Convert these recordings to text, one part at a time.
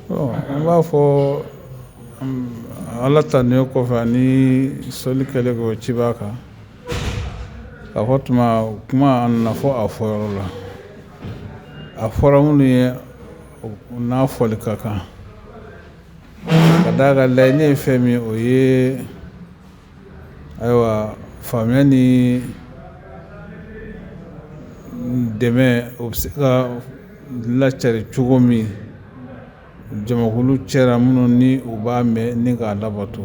An b'a fɔ Ala tanuni kɔfɛ ani sɔli kɛlen kɔ ciba kan, k'a fɔ tuma kuma a nana fɔ a fɔyɔrɔ la, a fɔra minnu ye u n'a fɔli ka kan, ka d'a kan laɲini ye fɛn min o ye ayiwa faamuya ni dɛmɛ o bɛ se ka lacari cogo min jamakulu cɛra minnu ni u b'a mɛn ni k'a labato.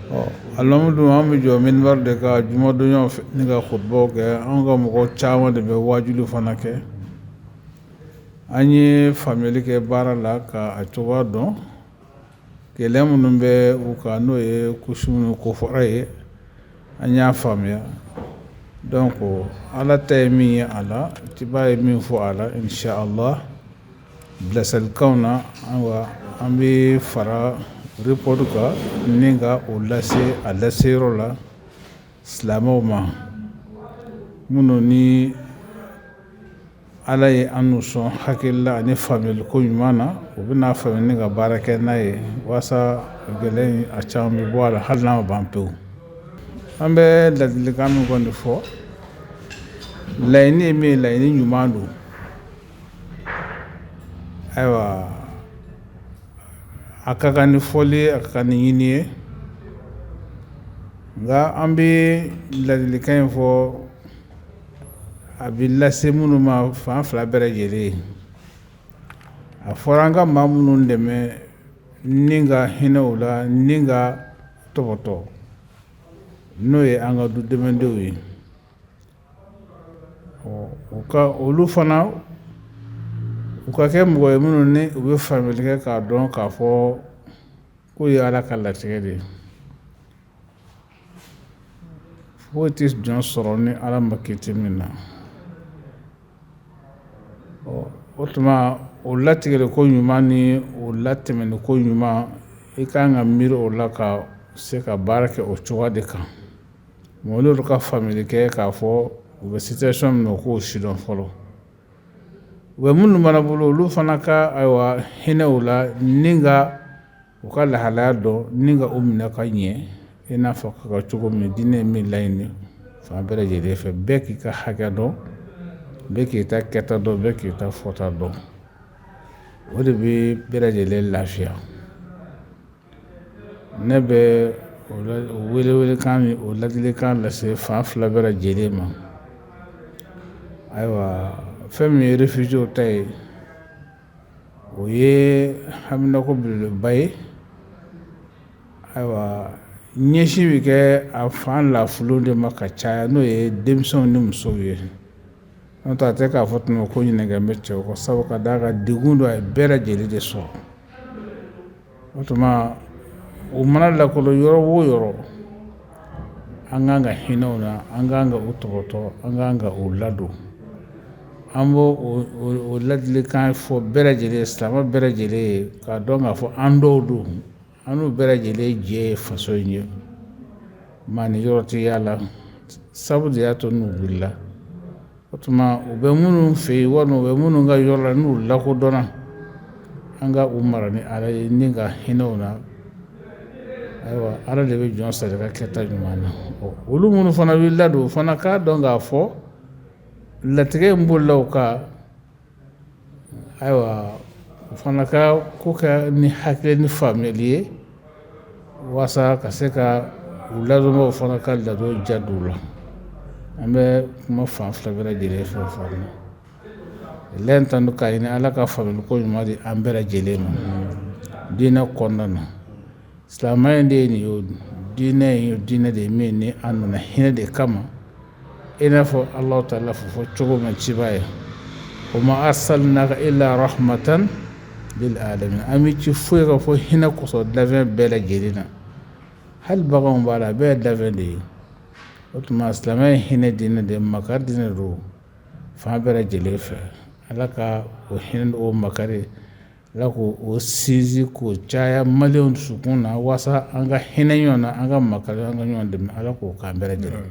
Ɔ alimami dun, an bɛ jɔ minibari de kan jumadonyaw fɛ ni ka kutubaw kɛ. An ka mɔgɔ caman de bɛ waajuli fana kɛ. An ye faamuyali kɛ baara la ka a cogoya dɔn, gɛlɛya minnu bɛ u kan, n'o ye couche minnu kofɔra ye, an y'a faamuya. Donc Ala ta ye min ye a la, ciba ye min fɔ a la, inshallah bilasiralikanw na, ayiwa, an bɛ fara report kan ni ka o lase a laseyɔrɔ la silamɛw ma minnu ni Ala ye an n'u sɔn hakilila ani faamuyali ko ɲuman na, u bɛna faamuya ni ka baara kɛ n'a ye walasa gɛlɛya in a caman bɛ bɔ a la, hali n'a ma ban pewu. An bɛ ladilikan min kɔni fɔ, laɲini ye min ye, laɲini ɲuman don. Ayiwa, a ka kan ni fɔli ye, a ka kan ni ɲini ye, nka an bɛ ladilikan in fɔ, a bɛ lase minnu ma, fan fila bɛɛ lajɛlen ye. A fɔra an ka maa minnu dɛmɛ ni ka hinɛ u la ni ka tɔbɔtɔ, n'o ye an ka du dɛmɛdenw ye, u ka olu fana u ka kɛ mɔgɔ ye minnu ni u bɛ faamuyali kɛ k'a dɔn k'a fɔ k'o ye Ala ka latigɛ de ye. Foyi tɛ jɔn sɔrɔ ni Ala ma kiti min na. O tuma o latigɛli ko ɲuman ni o latɛmɛni ko ɲuman, i ka kan ka miiri o la ka se ka baara kɛ o cogoya de kan. Mɔgɔ n'olu ka faamuyali kɛ k'a fɔ u bɛ situation min na, u k'o sidɔn fɔlɔ. U bɛ minnu mana bolo, olu fana ka ayiwa hinɛ u la ni ka u ka lahalaya dɔn ni ka u minɛ ka ɲɛ, i n'a fɔ ka cogo min diinɛ ye min laɲini fan bɛɛ lajɛlen fɛ. Bɛɛ k'i ka hakɛ dɔn, bɛɛ k'i ta kɛta dɔn, bɛɛ k'i ta fɔta dɔn, o de bɛ bɛɛ lajɛlen lafiya. Ne bɛ o welewelekan ni o ladilikan lase fan fila bɛɛ lajɛlen ma. Ayiwa, fɛn min ye réfugiés ta ye, o ye haminako belebeleba ye. Ayiwa, ɲɛsin bɛ kɛ a fan lafulu de ma ka caya, n'o ye denmisɛnw ni musow ye. N'o tɛ, a tɛ k'a fɔ tuma ko ɲinɛ bɛ cɛw kɔ, sabu ka d'a kan degun dɔ a ye bɛɛ lajɛlen de sɔrɔ. O tuma u mana lakodɔn yɔrɔ o yɔrɔ, an kan ka hinɛ u la, an kan ka u tɔbɔtɔ, an kan ka u ladon. An b'o o ladilikan fɔ bɛɛ lajɛlen, silamɛ bɛɛ lajɛlen ye, k'a dɔn k'a fɔ an dɔw don, an n'u bɛɛ lajɛlen jɛ ye faso in ye. Maa ni yɔrɔ tɛ yaala, sabu de y'a to n'u wulila. O tuma u bɛ minnu fɛ yen walima u bɛ minnu ka yɔrɔ la, n'u lakodɔnna, an ka u mara ni Ala ye ni ka hinɛ u la. Ayiwa, Ala de bɛ jɔn sara ka kɛta ɲuman na. Olu minnu fana bɛ ladon, o fana k'a dɔn k'a fɔ latigɛ in bolila u kan. Ayiwa, u fana ka ko kɛ ni hakili ni faamuyali ye walasa ka se ka u ladonbagaw fana ka ladon diya don u la. An bɛ kuma fan fila bɛɛ lajɛlen fɛ faamu lɛn tan k'a ɲini Ala ka faamuyali ko ɲuman di an bɛɛ lajɛlen ma diinɛ kɔnɔna na. Silamɛya in de ye nin ye, diinɛ ye diinɛ de ye min ni a nana hinɛ de kama, i n'a fɔ Alahu taala fɔ fɔ cogo min ciba ye: wa ma arsalnaka illa rahmatan lil alamin. An m'i ci foyi ka fɔ hinɛ kosɔn danfɛn bɛɛ lajɛlen na, hali baganw b'a la, a bɛɛ ye danfɛn de ye. O tuma silamɛya ye hinɛ diinɛ de ye, makari diinɛ don fan bɛɛ lajɛlen fɛ. Ala ka o hinɛ, o makari, Ala k'o o sinsin k'o caya maliyɛnw dusukun na, walasa an ka hinɛ ɲɔgɔn na, an ka makari, an ka ɲɔgɔn dɛmɛ. Ala k'o k'an bɛɛ lajɛlen.